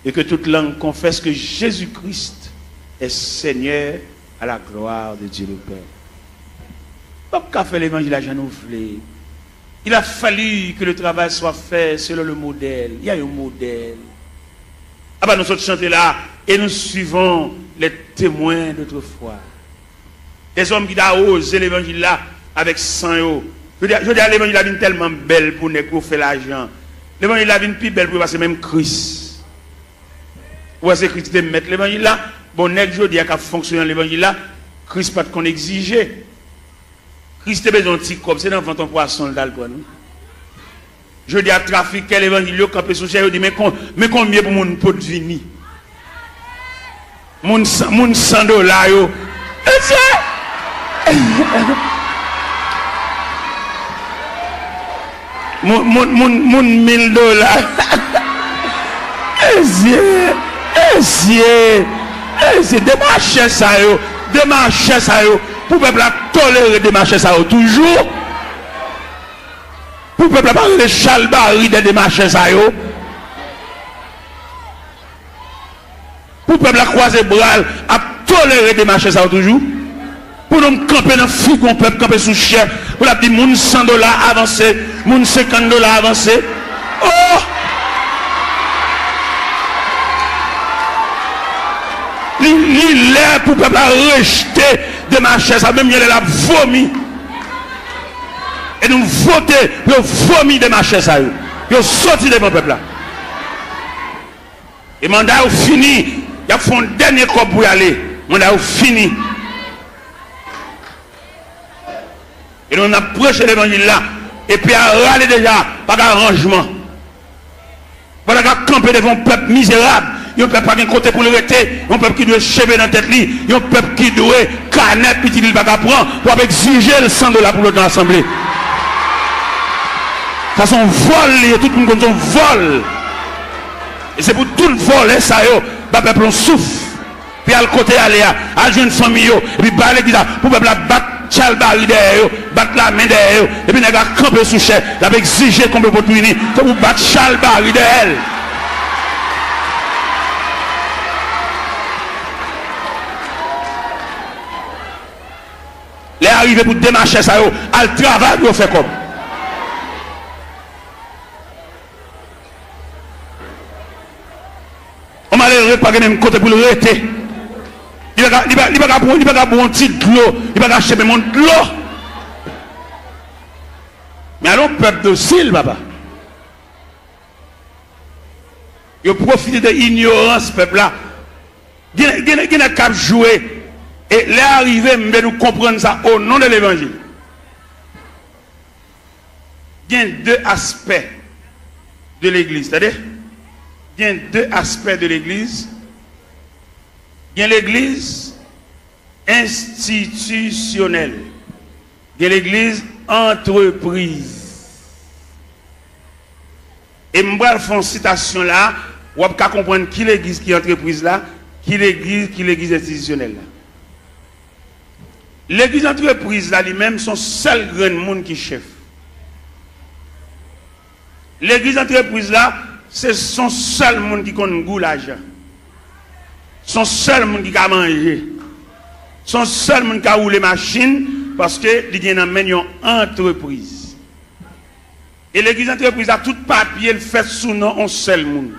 et que toute langue confesse que Jésus-Christ est Seigneur, à la gloire de Dieu le Père. P ap ka fè levanjil la jan nou vle. Il a fallu que le travail soit fait selon le modèle. Il y a un modèle. Apa nou sot chante la, et nous suivons les témoins d'autrefois. Dèzòm ki ta woze levanjil la avèk san yo. Jodi a, jodi a levanjil la vin tèlman bèl pou nèg pou yo fè lajan. Levanjil la vin pi bèl pou yo pase menm Kris. Ou wè se Kris ki te mèt levanjil la? Bon, nèg jodi a k ap fonksyone nan levanjil la, Kris pa t konn egzije. Kris te bezwen yon ti kòb, se nan vant yon pwason l t al pran l, wi. Jodi a, trafikè levanjil yo kanpe sou chè, yo di, men kon-, men konbyen pou moun pot vini? Moun san, moun san dola yo. Mesye! Moun, moun, moun, moun mil dola. Mesye! Mesye! Mesye! Demachè sa yo! Demachè sa yo! Pou pèp la tolere demachè sa yo toujou. Pou pèp la pa rele chalbari dè demachè sa yo. Pou pèp la kwaze bra l ap tolere demachè sa yo toujou. Pou nou kanpe nan figi yon pèp, kanpe sou chè, pou l ap di moun san dola avanse, moun senkant dola avanse. Oh! Li, li lè pou pèp la rejte demachè sa, menm jan lè l ap vomi. E nou vote pou yo vomi demachè sa yo. Pou yo soti devan pèp la. E manda yo fini. Y ap fè yon dènye kòb pou y ale. Manda yo fini. E nou, n ap preche levanjil la. Epi a rale deja, pa gen aranjman. Pèp la ka kanpe devan yon pèp mizerab, yon pèp pa gen kote pou l rete, yon pèp ki dwe cheve nan tèt li, yon pèp ki dwe kanè pitit li l pa ka pran, w ap egzije l san dola pou l nan asanble. Sa se yon vòl li ye, tout moun konn se yon vòl. E se pou tout vòlè sa yo ba pèp la yon souf. Pi al kote y ale a, al jwenn fanmi yo, epi ba legliz la, pou pèp la bat chalbari dèyè yo, bat lamen dèyè yo, epi nèg la kanpe sou chè, l ap egzije konbyen pot pou vini, se pou bat chalbari dèyè l. Lè a rive pou demachè sa yo al travay pou yo fè kòb. Yon malere pa gen menm kote pou l rete. Li pa ka, li pa, li pa ka pran, li pa ka bwè yon ti dlo, li pa ka achte menm yon dlo. Men ale yon pèp dosil, papa. Yo pwofite de inyorans pèp la. Gen, gen, gen nèg k ap jwe. E lè a rive, m vle nou konprann sa, o non de levanjil. Gen de aspè de legliz, tande. Gen de aspè de legliz. Gen legliz enstitisyonèl. Gen legliz antrepriz. E m pral fè yon sitasyon la, w ap ka konprann ki legliz ki antrepriz la, ki legliz ki legliz enstitisyonèl la. Legliz antrepriz la, li menm, se yon sèl grenn moun ki chèf. Legliz antrepriz la, se, se yon sèl moun ki konn gou lajan. Se yon sèl moun ki ka manje. Se yon sèl moun ki ka woule machin, paske li gen nan men l yon antrepriz. E legliz antrepriz la, tout papye l fèt sou non yon sèl moun.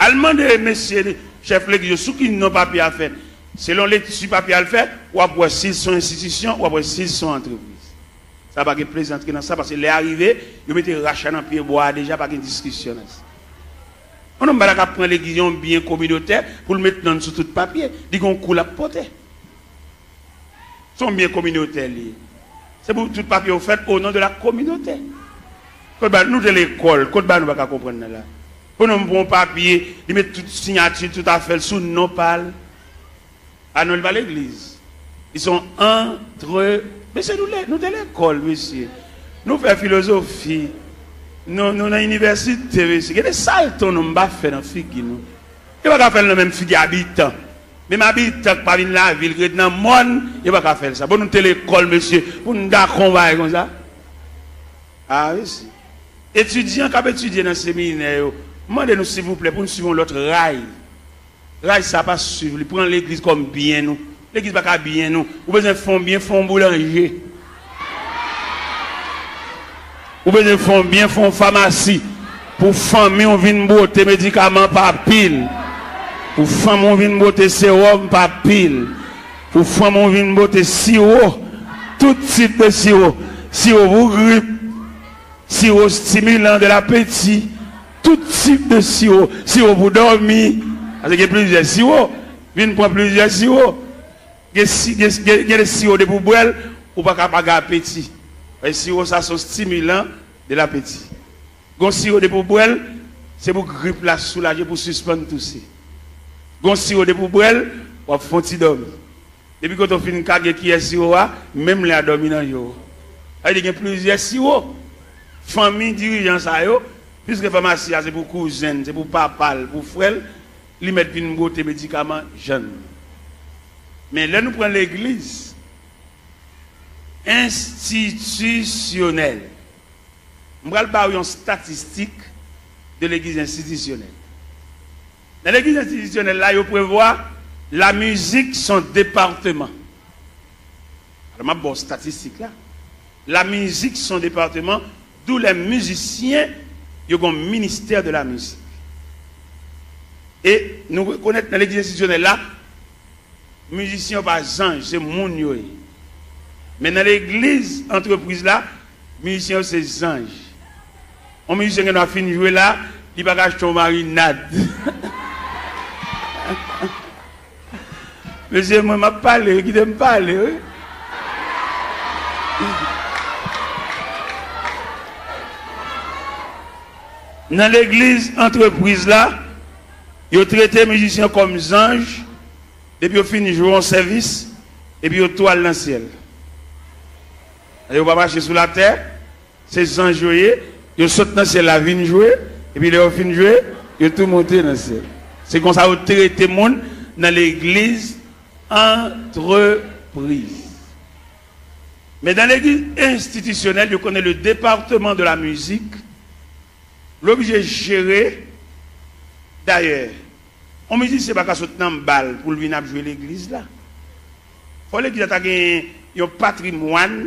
Al mande mesye chèf legliz yo sou ki non papye a fèt. Selon lekti papye a l fè, w ap wè si l se yon enstitisyon, w ap wè si l se yon antrepriz. Sa pa gen plezantri nan sa, paske lè a rive, yo mete rach la nan pye bwa a deja, pa gen diskisyon nan sa. Yon nonm pa ta ka pran legliz, yon byen kominotè, pou l met non l sou tout papye. Li gen yon kou l ap pote. Se yon byen kominotè li ye. Se pou tout papye yo fèt o non de la kominote. Kot ba nou te lekòl, kot ba nou pa ka konprann nan la. Pou nou pran yon papye, li met tout siyati l, tout afè l sou non pa l. A non, li pa legliz. Li se yon antre-, mesye, nou le-, nou te lekòl, mesye. Nou fè filozofi. Nou, nou nan inivèsite, mesye. Gen de salte yon nonm pa fè nan figi nou. Yo pa ka fè l nan menm figi abitan. Menm abitan k pa vin lavil, ki ret nan mòn, yo pa ka fè l sa. Bon, nou te lekòl, mesye, pou n dakò yon bagay konsa. A, mesye. Etidyan k ap etidye nan seminè yo, m mande nou, silvouplè, pou n swiv yon lòt ray. Ray sa pa swiv li, pran legliz kòm byen nou. Legliz pa ka byen nou. Ou bezwen fè yon byen, fè yon boulanje. Ou bezwen fè yon byen, fè yon famasi. Pou fanmi w vin bwote medikaman pa pil. Pou fanmi w vin bwote sewòm pa pil. Pou fanmi w vin bwote siwo. Tout tip de siwo. Siwo pou grip. Siwo stimilan de lapeti. Tout tip de siwo. Siwo pou dòmi. Paske gen plizyè siwo. Vin pran plizyè siwo. Gen si-, gen, gen, gen de siwo depi w bwè l, ou pa ka pa gen apeti. E siwo sa se yon stimilan de lapeti. Gon siwo depi w bwè l, se pou grip la soulaje, pou sispann touse. Gon siwo depi w bwè l, w ap fè yon ti dòmi. Depi kote w fin kage kiyè siwo a, menm lè a dòmi nan je w. Sa vle di gen plizyè siwo. Fanmi dirijan sa yo, piske famasi a se pou kouzen l, se pou papa l, pou frè l, li mèt vin bwote medikaman jan l. Men lè nou pran legliz enstitisyonèl, m pral ba w yon statistik de legliz enstitisyonèl. Nan legliz enstitisyonèl la, yo prevwa la mizik se yon depatman. Alò, m ap ba w statistik la. La mizik se yon depatman, d'où les musiciens, yo gen yon ministè de la mizik. E nou rekonèt nan legliz enstitisyonèl la, mizisyen yo pa zanj, se moun yo ye. Men nan legliz antrepriz la, mizisyen yo se zanj. Yon mizisyen gen dwa fin jwe la, li pa ka achte yon marinad. Mesye, mwen, m ap pale, wi, kite m pale, wi. Nan legliz antrepriz la, yo trete mizisyen kòm zanj, depi yo fin jwe yon sèvis, epi yo tou al nan syèl. Yo pa mache sou latè, se zanj yo ye, yo sot nan syèl la vin jwe, epi lè yo fin jwe, yo tou monte nan syèl. Se konsa yo trete moun nan legliz antrepriz. Men dan legliz enstitisyonèl, yo konnen le département de la musique, l oblije jere. Dayè, yon mizisyen pa ka sot nan bal pou l vin ap jwe legliz la. Fò legliz la ta gen yon patrimwàn,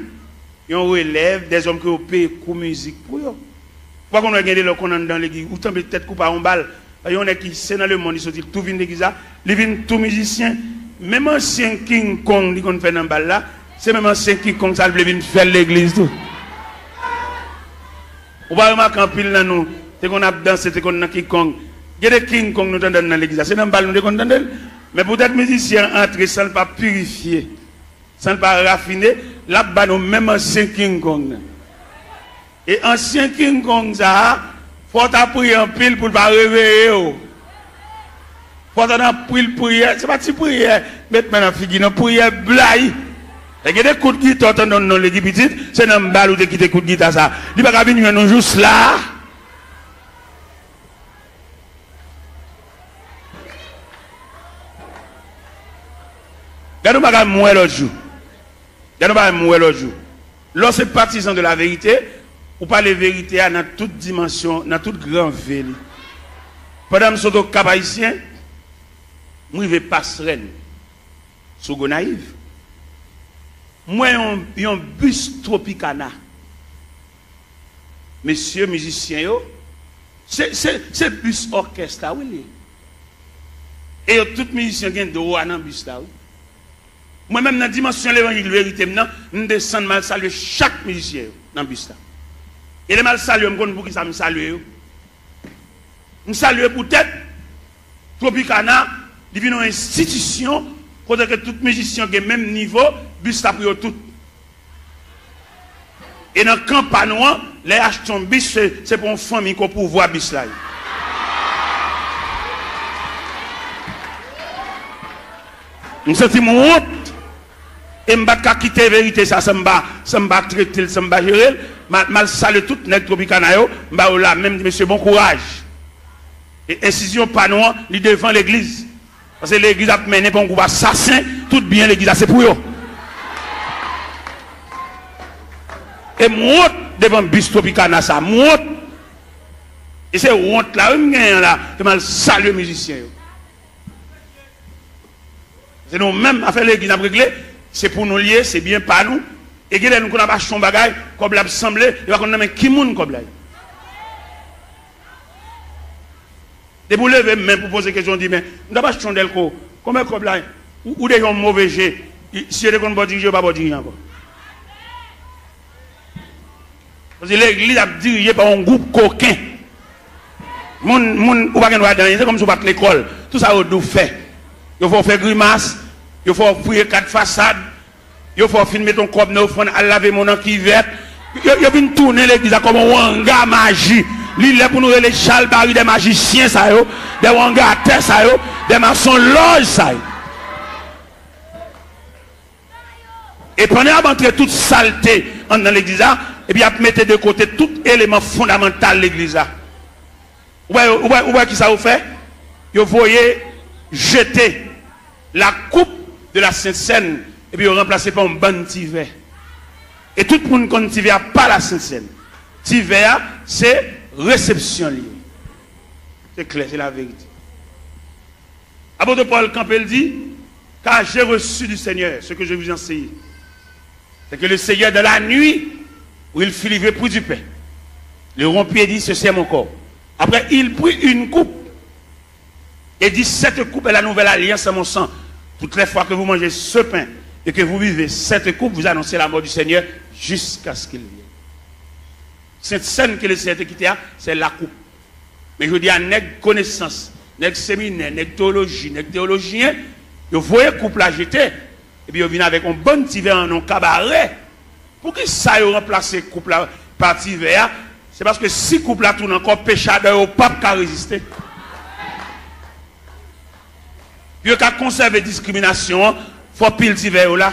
yon relèv, dèzòm ke yo peye kou mizik pou yo. Ou pa konn wè gen de lè w konn anndan legliz, ou tanbe tèt kou pa yon bal. Yon nèg ki se nan lemonn li soti, li tou vin legliz la, li vin tou mizisyen. Menm ansyen King Kong li konn fè nan bal la, se menm ansyen King Kong sa l vle vin fè l legliz tou. Ou pa remake anpil nan nou te konn ap danse, te konn nan King Kong. Gen de King Kong nou tande nan legliz la. Se nan bal nou te konn tande l. Men poutèt mizisyen an antre san l pa pirifye, san l pa rafine, l ap ba nou menm ansyen King Kong nan. E ansyen King Kong sa a, fò w ta priye anpil pou l pa reveye w. Fò w ta nan anpil priyè. Se pa ti priyè, met men nan figi, non, priyè blayi. E gen de kout gita w tande nan legliz pitit, se nan bal ou te kite kout gita sa. Li pa ka vin jwenn nou jous la a. Gade yon bagay m wè lòt jou. Gade yon bagay m wè lòt jou. Lè w se patizan de la verite, ou pale verite a nan tout dimansyon, nan tout gran ve li. Pandan m sot Okap Ayisyen, m rive Pasrèn, sou Gonayiv. M wè yon, yon bis Tropicana. Mesye mizisyen yo, se, se, se bis òkès la, wi, li ye. E yo tout mizisyen gen dwa nan bis la, wi. Mwen menm, nan dimansyon levanjil verite m nan, m desann, m al salye chak mizisyen yo nan bis la. E lè m al salye yo, m konn poukisa m salye yo. M salye poutèt Tropicana, li vin yon enstitisyon kote ke tout mizisyen gen menm nivo, bis la pou yo tout. E nan kan pa nou an, lè y achte yon bis, se, se pou yon fanmi ke w pouvwa bis la ye. M santi m wont, e m pa t ka kite verite sa san m pa, san m pa trete l, san m pa jere l. M al, m al salye tout nèg Tropicana yo, m ba yo lamen, m di, "Mesye, bon kouraj." E enstitisyon pa nou an, li devan legliz. Paske legliz ap mennen pa yon gwoup asasen, tout byen legliz la se pou yo. E m wont devan bis Tropicana sa, m wont. E se wont la, wi, m genyen la, ke m al salye mizisyen yo. Se nou menm, afè legliz n ap regle, se pou nou l ye, se byen pa nou. E genlè nou konn ap achte yon bagay, kòb la ap sanble, e pa konn nan men ki moun kòb la ye. Depi w leve men pou poze kesyon, w di, "Men, m t ap achte yon dèlko, konbyen kòb la ye?" Ou, ou deja yon move je. Si yo te konn ba w dirije, yo pa ba w dirije ankò. Paske legliz ap dirije pa yon gwoup koken. Moun, moun, ou pa gen dwa di anyen, se kòmsi w pa t lekòl. Tout sa yo di w fè. Yo fè w fè grimas, yo fè w fouye kat fasad, yo fè w fin mete yon kòb nan ofrann, al lave men w nan kivèt. Yo, yo vin tounen legliz la kòm yon wanga maji. Li lè pou nou rele chalbari dè majisyen sa yo, dè wangatè sa yo, dè masonlòj sa yo. E pandan y ap antre tout salte anndan legliz la, epi y ap mete de kote tout eleman fondamantal legliz la. Ou wè, ou wè, ou wè kisa yo fè? Yo voye jete la coupe de la Sainte Seine, epi yo ranplase pa yon bann ti vè. E tout moun konn ti vè a pa la Sainte Seine. Ti vè a, se resepsyon li ye. Se klè, se laverite. Apot Pòl kanpe, l di, "Car j'ai reçu du Seigneur ce que je vous ai enseigné. C'est que le Seigneur, dans la nuit où il fut livré pour du pain, le rompit et dit, 'Ceci est mon corps.' Après, il prit une coupe et dit, 'Cette coupe est la nouvelle alliance en mon sang. Toutes les fois que vous mangez ce pain et que vous buvez cette coupe, vous annoncez la mort du Seigneur jusqu'à ce qu'il vienne.'" Sent Sèn ke Lesenyè te kite a, se lakoup. Men jodi a, nèg konesans, nèg seminè, nèg teyoloji, nèg teyolojyen, yo voye koup la jete, epi yo vin avèk yon bann ti vè an yon kabare. Poukisa yo ranplase koup la pa ti vè a? Se paske si koup la tounen ankò, peche adan yo p ap ka reziste. Pou yo ka konsève diskriminasyon an, fò pil ti vè yo la.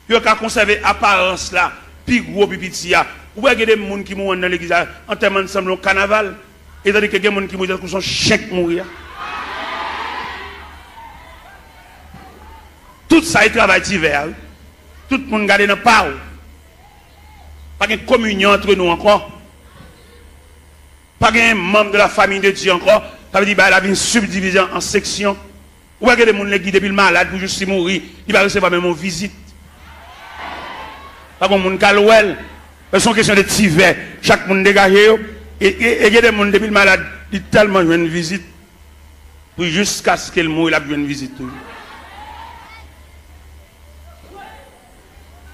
Pou yo ka konsève aparans la, pi gwo, pi piti a. Ou wè gen de moun ki mouri anndan legliz la, antèman sanble yon kanaval. E tandike gen moun ki mouri tankou se yon chen k mouri a. Tout sa e travay ti vè a, wi. Tout moun gade nan pa w. Pa gen kominyon antre nou ankò. Pa gen manm de la famille de Dieu ankò. Sa vle di bagay la vin sibdivize an, an seksyon. Ou wè gen de moun legliz depi l malad pou jis li mouri, li pa resevwa menm yon vizit. Pa gen moun k al wè l. Se yon kesyon de ti vè. Chak moun degaje yo. E, e, e gen de moun depi l malad, li tèlman jwenn vizit. Pou jiskaske l mouri, l ap jwenn vizit toujou.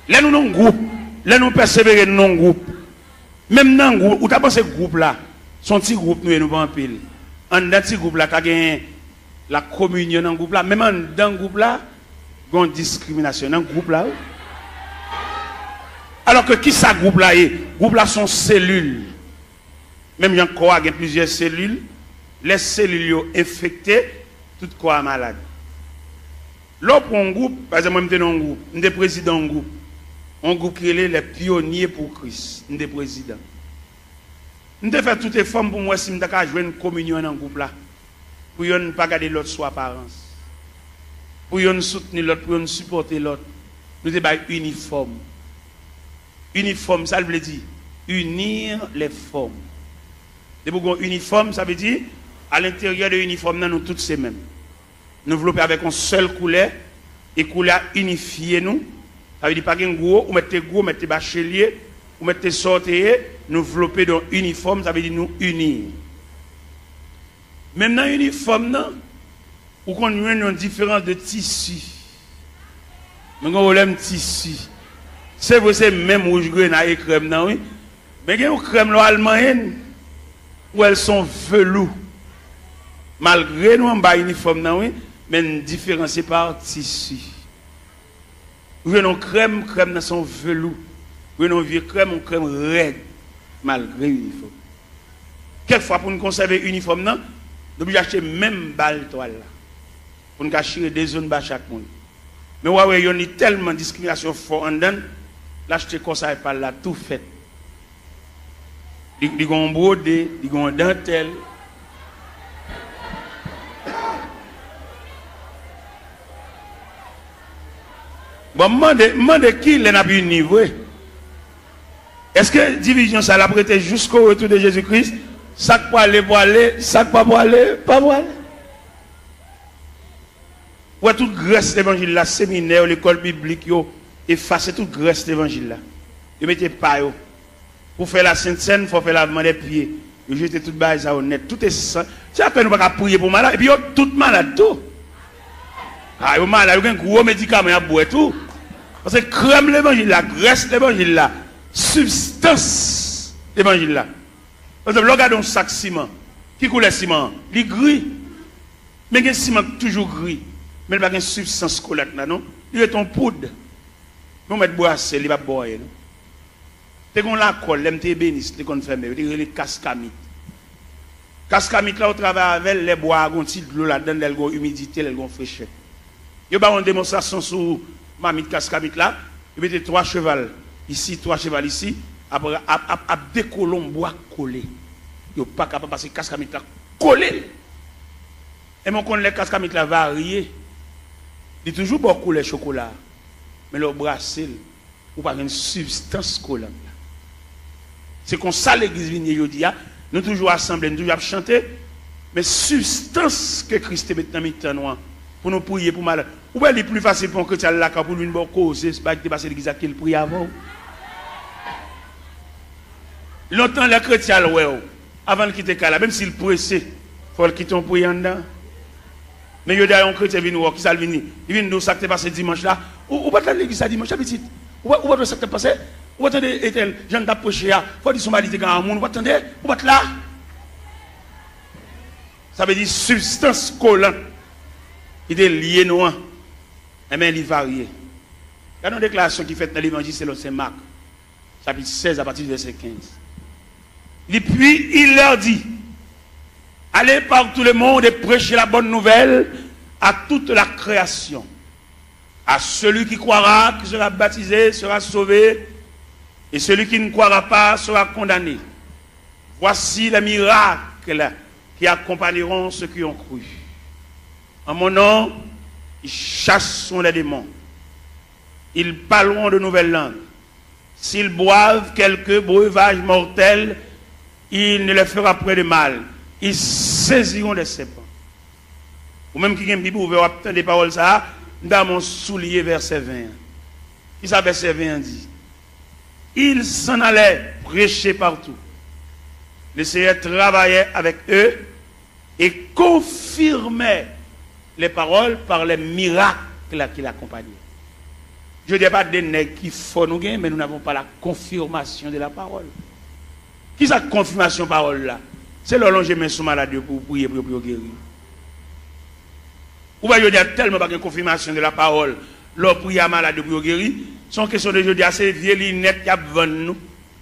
Lè nou nan yon gwoup, lè nou pèsevere, nou nan yon gwoup. Menm nan gwoup, ou ta panse gwoup la, se yon ti gwoup nou ye, nou pa anpil. Anndan ti gwoup la, ka gen lakominyon nan gwoup la. Menm anndan gwoup la, gen yon diskriminasyon nan gwoup la, wi. Alò ke kisa gwoup la ye? Gwoup la se yon selil. Menm jan kò a gen plizyè selil, lè selil yo enfekte, tout kò a malad. Lè w pran yon gwoup, pa egzanp, mwen m te nan yon gwoup, m te prezidan yon gwoup. Yon gwoup ki rele Les Pionniers pour Christ, m te prezidan. M te fè tout efò m pou m wè si m ta ka jwenn kominyon an nan gwoup la. Pou yonn pa gade lòt sou aparans. Pou yonn soutni lòt, pou yonn sipòte lòt. Nou te bay inifòm. Inifòm, sa l vle di? Unir les formes. Depi w gen yon inifòm, sa vle di, alenteryè de inifòm nan, nou tout se menm. Nou vlope avèk yon sèl koulè, e koulè a inifye nou. Sa vle di pa gen gwo, ou mèt te gwo, ou mèt te bachelyè, ou mèt te sa w te ye, nou vlope de yon inifòm, sa vle di nou ini. Menm nan inifòm nan, ou konn jwenn yon diferans de tisi. Mwen gen pwoblèm tisi. Se vre se menm wouj grenay e krèm nan, wi. Men gen yon krèm lè w al manyen l, ou wè l se yon velou. Malgre nou anba inifòm nan, wi, men n diferansye pa tisi. Ou jwenn yon krèm, krèm nan se yon velou. Ou jwenn yon vye krèm, yon krèm rèd, malgre inifòm. Kèk fwa, pou n konsève inifòm nan, nou oblije achte menm bal twal la. Pou n ka chire de zo anba chak moun. Men w a wè yonn li tèlman diskriminasyon fò anndan l, l achte kò sa e pa l la tou fèt. Li, li gen yon bwode, li gen yon dantèl. Bon, m mande, m mande kilè n ap ini vre? Èske divizyon sa l ap rete jusqu'au retour de Jésus-Christ? Sa k prale, prale, sa k pa prale, pa prale. Ou wè tout grès levanjil la, seminè yo, lekòl biblik yo, efase tout grès levanjil la. Yo mete pa yo. Pou fè la Sent Sèn, fò fè lavman dè pye. Yo jete tout bagay sa yo nèt. Tout esans. Se apèn ou pa ka priye pou malad. Epi yo tout malad tou. A, yo malad, yo gen gwo medikaman y ap bwè tou. Paske krèm levanjil la, grès levanjil la, sibstans levanjil la. Pa egzanp, lè w gade yon sak siman, ki koulè siman an? Li gri. Men gen siman k toujou gri, men li pa gen sibstans kolant la non. Li ret yon poud. Men w mèt brase l, li p ap ba w anyen non. Te gen yon lakòl, lè m te ebenis, te konn fèmen, yo te rele kaskamit. Kaskamit la, ou travay avè l, lè bwa a gen yon ti dlo ladan l, lè l gen yon imidite, lè l gen yon frechè. Yo ba w yon demonstrasyon sou mamit kaskamit la, yo mete twa cheval isi, twa cheval isi, ap, ap, ap, ap dekole yon bwa kole. Yo pa kapab pase kaskamit la kole l. Enben, w konn lè kaskamit la varye, li toujou ba w koulè chokola a. Men lè w brase l, ou pa jwenn sibstans kolant la. Se konsa legliz vin ye jodi a. Nou toujou asanble, nou toujou ap chante, men sibstans ke Kris te met nan mitan nou an, pou nou priye pou malad. Ou wè li pli fasil pou yon kretyen al lakay pou l vin ba w koze, bagay ki te pase legliz la, ke l priye avè w. Lontan, lè kretyen al wè w, avan l kite kay la, menm si l prese, fò l kite yon priyè anndan. Men jodi a, yon kretyen vin wè w, kisa l vin di? Li vin di w sa k te pase dimanch la. Ou, ou pa t la legliz la dimanch la, pitit? Ou pa, ou pa t wè sa k t ap pase? Ou pa tande etèl, jan l t ap preche a? Fò w di se yon bagay li te gen a moun, ou pa t tande? Ou pa t la? Sa vle di sibstans kolant ki te lye nou an, enben, li varye. Gade yon deklarasyon ki fèt nan Levanjil selon Sen Mak, chapit sèz, apati de vèsè kenz. Li, puis il leur dit, allez par tout le monde et prêchez la bonne nouvelle à toute la création. À celui qui croira, qui sera baptisé, sera sauvé, et celui qui ne croira pas sera condamné. Voici les miracles qui accompagneront ceux qui ont cru. En mon nom, ils chasseront les démons. Ils parleront de nouvelles langues. S'ils boivent quelque breuvage mortel, il ne leur fera point de mal. Ils saisiront des serpents. Ou menm ki gen Bib ouvè, w ap tande pawòl sa a, m ta renmen w souliye vèsè ven an. Kisa vèsè ven an di? Ils s'en allaient prêcher partout. Le Seigneur travaillait avec eux et confirmait les paroles par les miracles qui l'accompagnaient. Jodi a, pa de nèg ki fò nou gen, men nous n'avons pas la confirmation de la parole. Kisa k konfimasyon pawòl la? Se lè w lonje men sou malad yo pou w priye pou yo, pou yo geri. Ou wè jodi a tèlman pa gen konfimasyon de la pawòl, lè w priye a malad yo pou yo geri, se yon kesyon de jodi a se vye linèt y ap vann nou.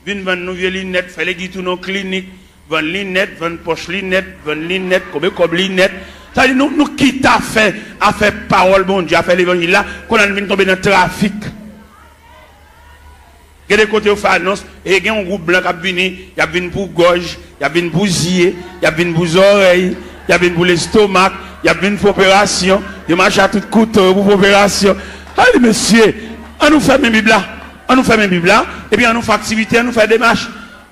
Vin vann nou vye linèt, fè legi tounen yon klinik, vann linèt, vann pòch linèt, vann linèt, konbe kòb linèt. Sa vle di nou, nou kite afè, afè pawòl Bondye, afè levanjil la, kounye a nou vin tonbe nan trafik. Gen de kote yo fè anons, e gen yon gwoup blan k ap vini, y ap vin pou gòj, y ap vin pou zye, y ap vin pou zòrèy, y ap vin pou lestomak, y ap vin fè operasyon, yo mache a tout kouto yo pou fè operasyon. Ay, mesye, ann nou fèmen Bib la, ann nou fèmen Bib la, epi ann nou fè aktivite, ann nou fè demach,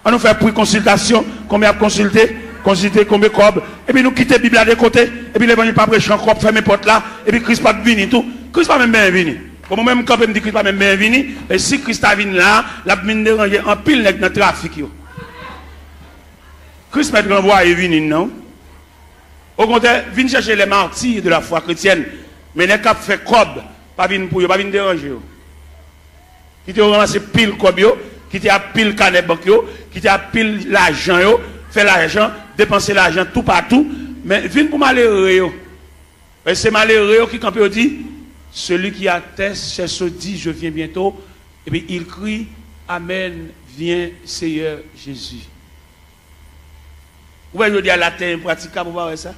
ann nou fè pri konsiltasyon, konbyen y ap konsilte, konsilte konbyen kòb, epi nou kite Bib la de kote, epi levanjil pa preche ankò, fèmen pòt la, epi Kris p ap vini tou. Kris pa menm benyen vini. Bon, mwen menm, m kanpe, m di Kris pa menm benyen vini. E si Kris ta vin la, l ap vin deranje anpil nèg nan trafik yo. Kris mèt ranvwaye vini n nan. Okontrè, vin chèche les martyrs de la foi chrétienne. Men nèg k ap fè kòb, pa vin pou yo, pa vin deranje yo. Kite yo ranmase pil kòb yo, kite a pil kanè bank yo, kite a pil lajan yo, fè lajan, depanse lajan toupatou, men vin pou malere yo. Paske se malere yo ki kanpe yo di, celui qui atteste cherche, dit, je viens bientôt, epi il crie, Amen, viens Seigneur Jésus. Ou wè jodi a latè enpratikab, ou pa wè sa?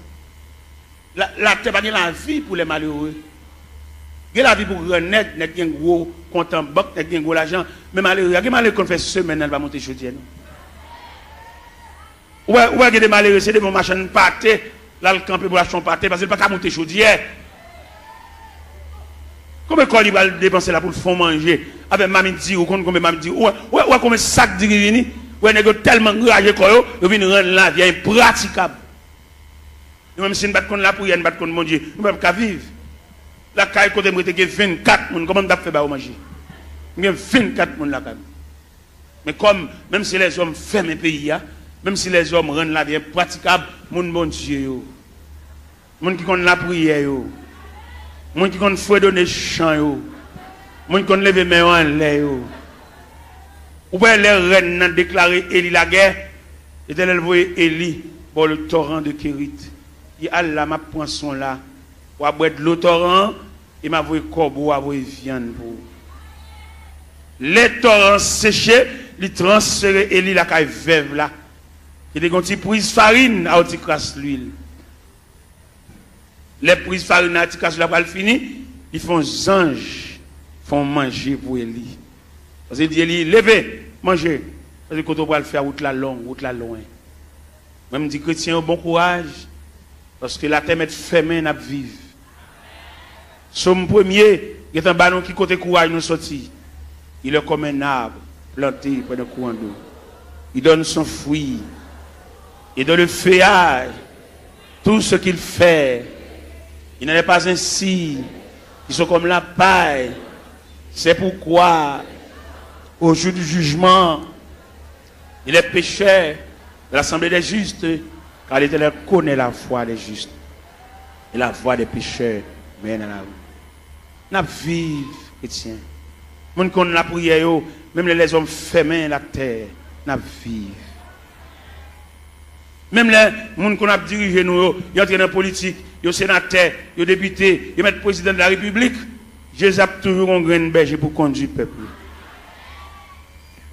La, latè pa gen lavi pou lè malere. Gen lavi pou gran nèg, nèg gen gwo kont an bank, nèg gen gwo lajan, men malere a, gen malere konn fè semèn nan li pa monte chodyè non. Ou wè, ou wè gen de malere, se devan yon machann pate, l al kanpe pou l achte yon pate, paske l pa ka monte chodyè. Konbyen kòb li pral depanse la pou l fè yon manje? Avèk mamit diri, ou konn konbyen mamit diri? Ou wè, ou wè, ou wè konbyen sak diri vini? Ou wè nèg yo tèlman angraje kò yo, yo vin rann lavi a enpratikab. Nou menm si n pa t konn lapriyè, n pa t konn Bondye, nou p ap ka viv. Lakay kote m rete gen vennkat moun, kòman m t ap fè ba yo manje? M gen vennkat moun lakay mwen. Men kòm, menm si lèzòm fèmen peyi a, menm si lèzòm rann lavi enpratikab, moun Bondye yo, moun ki konn lapriyè yo, moun ki konn fredone chan yo, moun ki konn leve men yo anlè yo. Ou wè lè rèn nan deklare Eli lagè, Letènèl voye Eli bò le toran de Kerit. Li al la, m ap pran swen w la. W a bwè dlo toran an, e m a voye kòbo, w a voye vyann pou ou. Lè toran an seche, li transfere Eli lakay vèv la, ki te gen yon ti priz farin a yon ti kras lwil. Lè priz farin nan ti kras lwil la pral fini, li fè yon zanj fè yon manje pou Eli. Paske li di Eli, leve, manje, paske kote w pral fè a, wout la long, wout la lwen. Mwen, m di kretyen yo bon kouraj, paske latè mèt fèmen, n ap viv. Sòm premye gentan ba nou ki kote kouraj nou soti. Il est comme un arbre planté près d'un courant d'eau. Il donne son fruit. Et dans le feuillage, tout ce qu'il fait, il n'en est pas ainsi. Ils sont comme la paille. C'est pourquoi, au jour du jugement, il est pécheur de l'assemblée des justes, car l'Éternel connaît la voie des justes, et la voie des pécheurs mène à la ruine. N ap viv, kretyen. Moun konn lapriyè yo, menm lè lèzòm fèmen latè, n ap viv. Menm lè moun konn ap dirije nou yo, yo antre nan politik, yo senatè, yo depite, yo mèt prezidan de la repiblik, Jezi ap toujou gon grenn bèje pou kondui pèp li.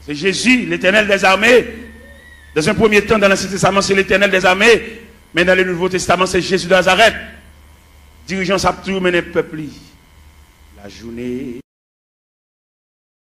Se Jezi, Letènèl dèzame. Dans un premier temps, dans l'Ancien Testament, c'est l'Éternel des armées. Men dans le Nouveau Testament, c'est Jésus de Nazareth. Dirijan sa ap toujou mennen pèp li. La journée